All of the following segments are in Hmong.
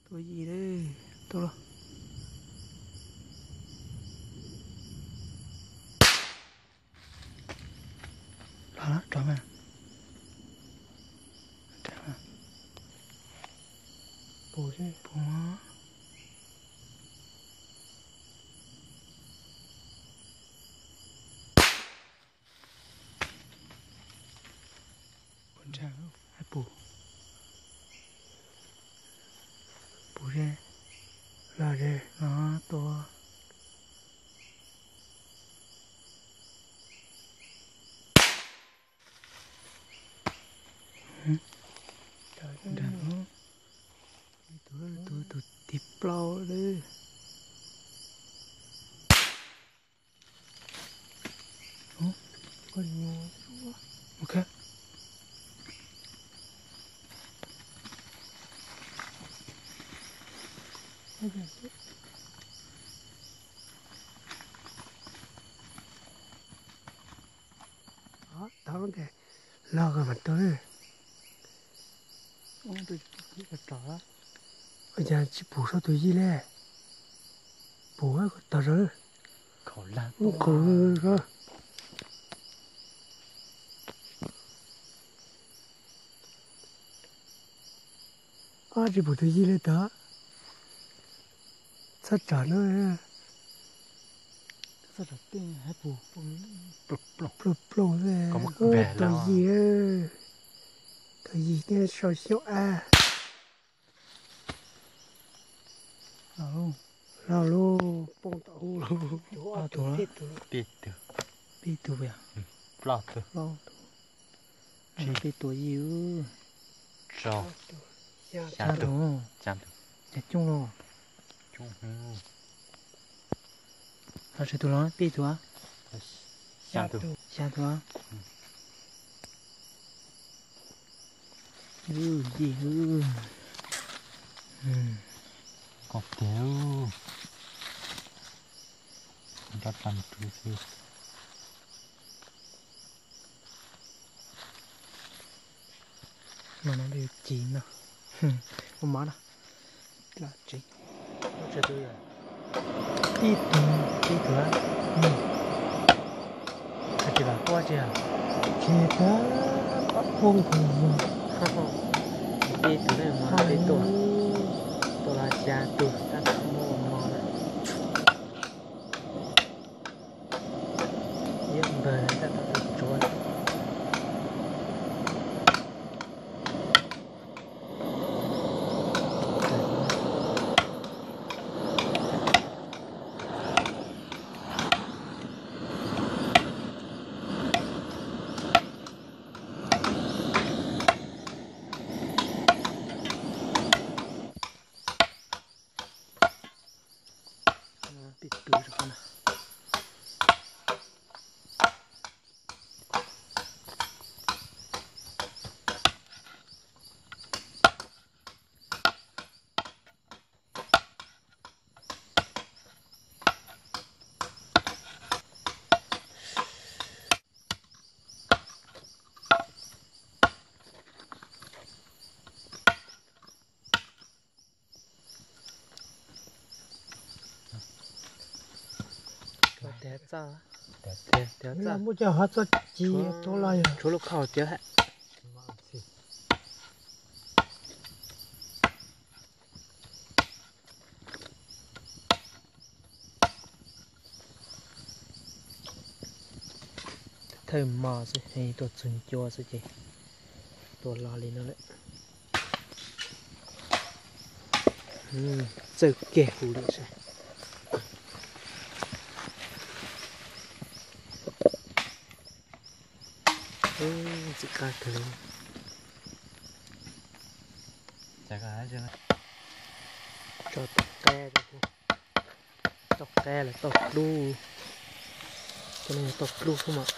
Tua yij lawm, tua los. Los los, rov mas. Pum seb, pum. Pum nrag, pum. Pum seb, los seb, no tua. Nrag no, tus, tus, tus tig plaub lawm. Ok. Tau ntawd, los mas tua. Ua cas tsis pum saum tus yij li? Pum, tog zog. Ob, tsis pum tus yij li tod. Txhob tsom na. Plooj plooj, tus yij, tus yij nyob saum xyoob ab. Los lauj, poob tom hub lauj. Ob tug, peb tug, peb tug, plaub tug, plaub tug. Peb tua yij, rau, xya tug, xya tug, coob los. Los tsawg tug los? Peb tug, xya tug, xya tug. Yij, koj tiag, nrab tag tus xwb. No no, ci no, ua mov no. Tib tug, tib tug, tsis vam quaj tsis, tsis pab poob tus. Tib tug, peb tug, tua los xya tug tab tom muab ua mov na. Ib npawg tab tom tsuav. Peb tug, Muaj cov hov txoj ci tuaj los yog tshuav lub khau tiav. Thawj mos xwb, tuaj txug ncua xwb ces tua los li no lawm. Txawj kiag hu lawm saib. Txim qab kawg li. Tso tau qab, tau qab los tau dlub. Cov no yog tau dlub xwb mas.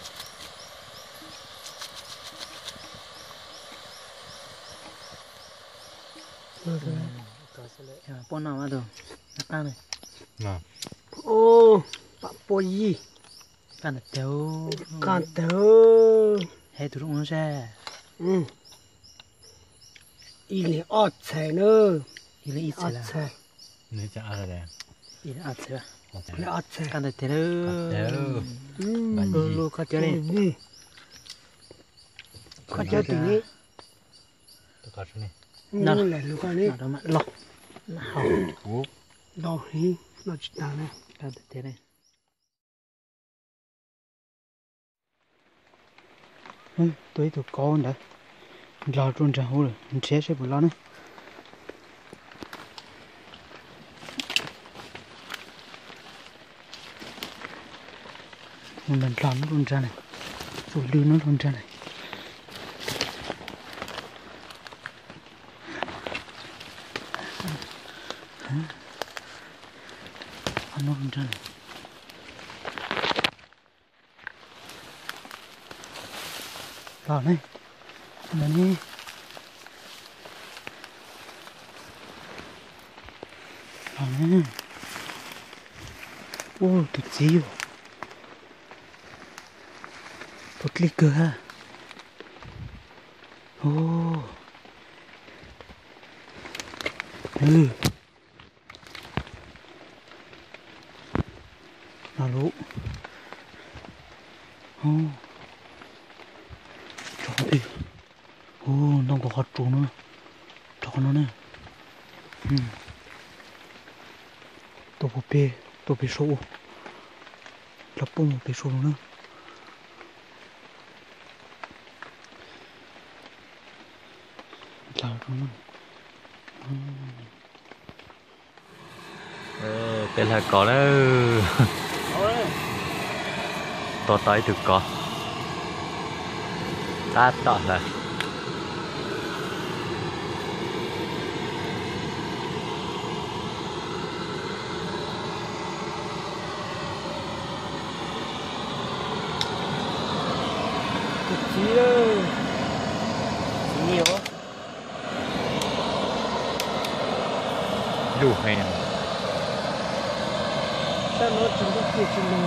Poj no mas tus qab, pam pua yij. Qab ntawd, qab ntawd. Hais tus zoo sab. Ib leeg ob txhais na. Ib txhais, ib txhais, qab ntawd tiag. Lub koj cov ni, koj cov tim ni, los, los tsis tag na. Qab ntawd tiag. Tua ib tug kauv ntawd, nrog rau nraag hauv lawm, nrhiav seb puas los ne. Nrog nraag na, tus lw no nrog nraag na. Los ne, los ne, los ne. Ua tus txiv yog tus dlij kawg ha. No lub, tso qhov twg? Ntoo kuv qhov tsuas no, rau qhov no ne. Tuaj pem, tuaj pem saum, los poob pem saum no na. Peb hlawv kov lawm. Tua tau ib tug kov. Tab tom hlawv. Tus txiv, txiv os. Lub heev. Sab no tsis ntuj kiag tsis lug.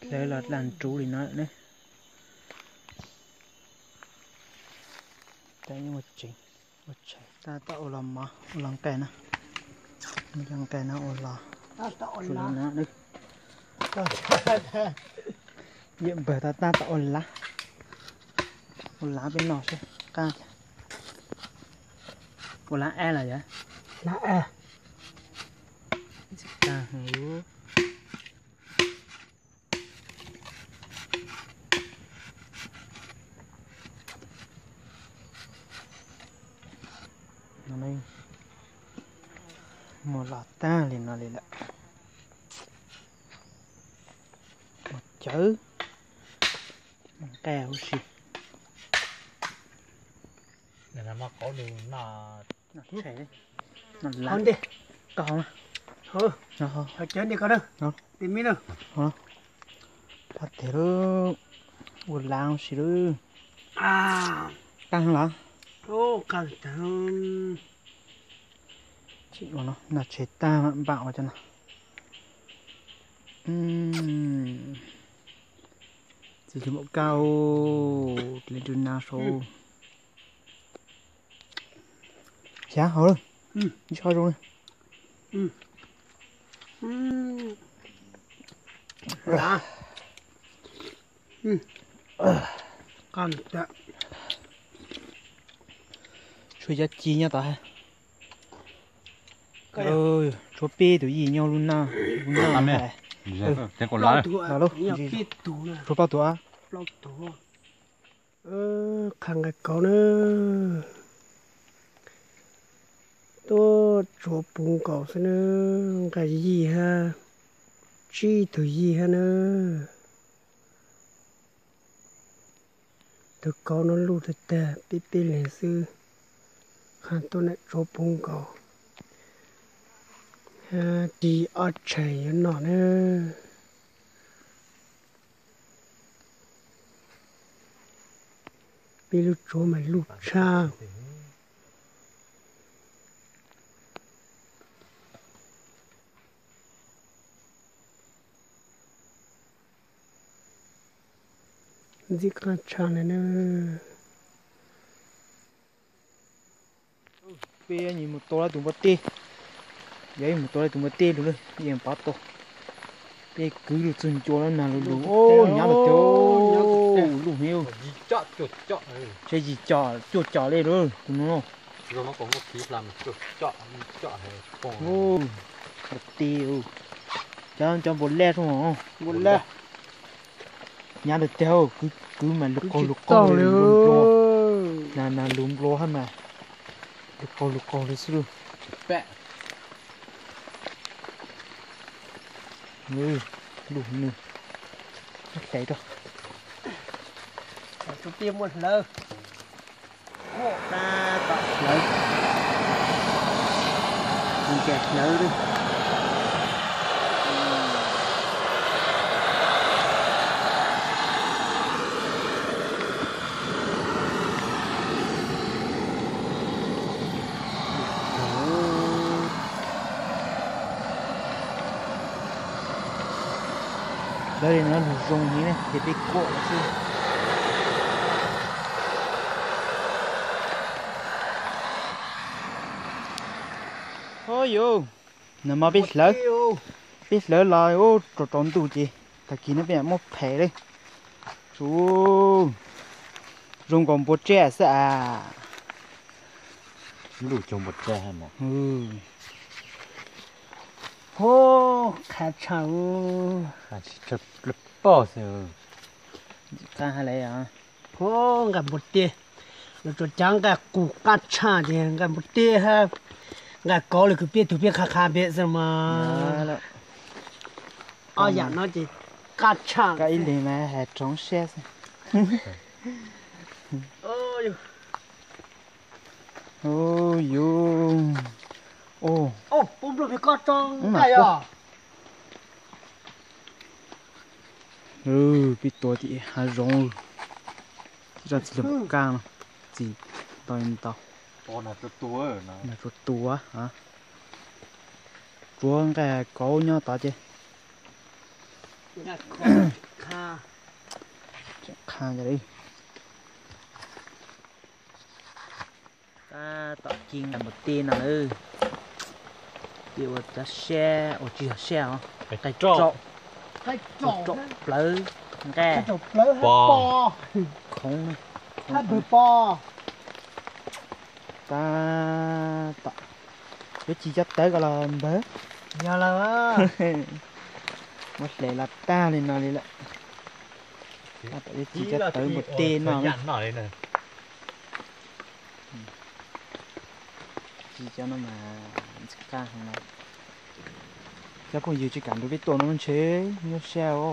Hlawv los dlaag ntsuv li no ne. Tab tom ua los mov, ua los nqaij na. Ua los nqaij na, ua los, ua los no. Yawm npawg tab tom ua lab, ua lab peb noj seb qab. Ua lab ab los yog? Lab ab. Ntxim qab heev. Muaj los tag li no li lawm. Ua cawv, nqaij huv si. Qhov ntej, qhov ntej, qhov cawv ntej ko na, tim mi na. Qab tiag lawm, ua lab huv si lawm. Qab heev los? Qab tag. Tsis ua no, noj tshais tag mam npaj ua cov no. Txiv hluas npaum kab, tle rau na sau. Xyav hauv lawm, ib tsob zoo na. Tshuav cov ci nyob tod. Tshuav peb tus yij nyob lub naj, lub naj. Tshuav plaub tus. Qha nqaij kauv na, tuaj tsuav puv nkaus xwb na, nqaij yij hab. Tsib tug yij hab na. Tus kauv no luj tag tag, peb peb leeg xwb, qha tuaj nam tsuav puv nkaus, hab tig ob tshais yuav noj na. Peb lub tsuav mas luj tshaj. Ntxim qab tshaj na. Peb mus tua lawm tus npua teb, yog ib mus tua lawm tus npua teb lug, yeej pov tau. Peb kwv lug txug ncua lawm nag lug lug, nyab lug tiag, luj heev. Tshe yim com cuaj com le lawm tus no. Npua teb, cov npua laj zoo, npua laj. Nyab lug tiag, kwv mas lug qaug lug qaug le, nag lug nplua hab mas lug qaug lug qaug le xwb lauj. Lug nws, hlais rau. Tsuas pib muaj hlawv. Tab tom hlawv, nce hlawv li. Hlawv li no lug zoo heev ne, ces peb kuaj lawm xwb. Au yus, nag hmo peb hlawv, peb hlawv los ua rau tsaus ntuj ces tag kis no peb muab phem li. Tsuv, zoo nkaus npua tseb xwb as. Luj cuag npua tseb hab mas. Hu, qab tshaj. Qab tshaj plaws pog xwb. Qab hab le. Hu, nqaij npua teb, lawv tsuas cav nqaij qus qab tshaj ces nqaij npua teb hab nqaij kauv li kws peb tug peb qha qha peb xwb mas. Ob yam no ces qab tshaj. Koj ib leeg mas has rau siab xwb. Yus, peb tua tim hav zoov, zaj txiv lug kaj no, txiv tau ntau. Nag tsuas tua, tsuav nqaij kauv nyob tod ces. Qha, qha li. Tab tom ci nqaij npua teb no lawm. Peb ua cov siab, ua tsis yog siab os, qaij raum, qaij raum plawv nqaij, khoov, khoov pwg pos. Tab tom yuav ci cov tawv ko los npawg? Yog lawm, muab hle los tag li no li lawm. Tab tom yuav ci cov tawv npua teb no. Ci cov no mas ntxim qab heev na. Cov phooj ywg tsis kam nrug peb tua no ntshe nyuaj siab os.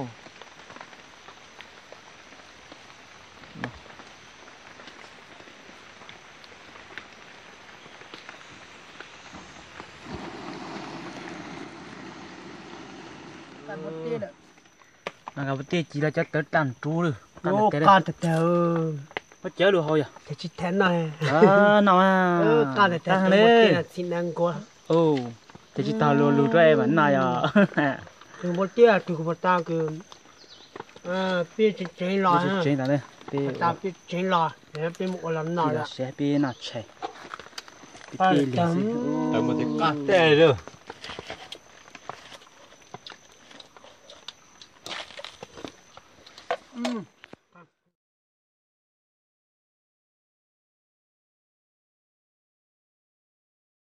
Nqaij npua teb ci los cov tawv tag nruv lawm. Qab tag tag, muab cawv lug haus yog. Tsis thaiv noj, noj, qab tag tag li. Tsis tag lug lug rau es mam noj yog. Tus npua teb, tus npua teb kws peb tseev tseev los, peb tseev los, peb mus ua los noj, peb noj tshais. Peb tej li xwb.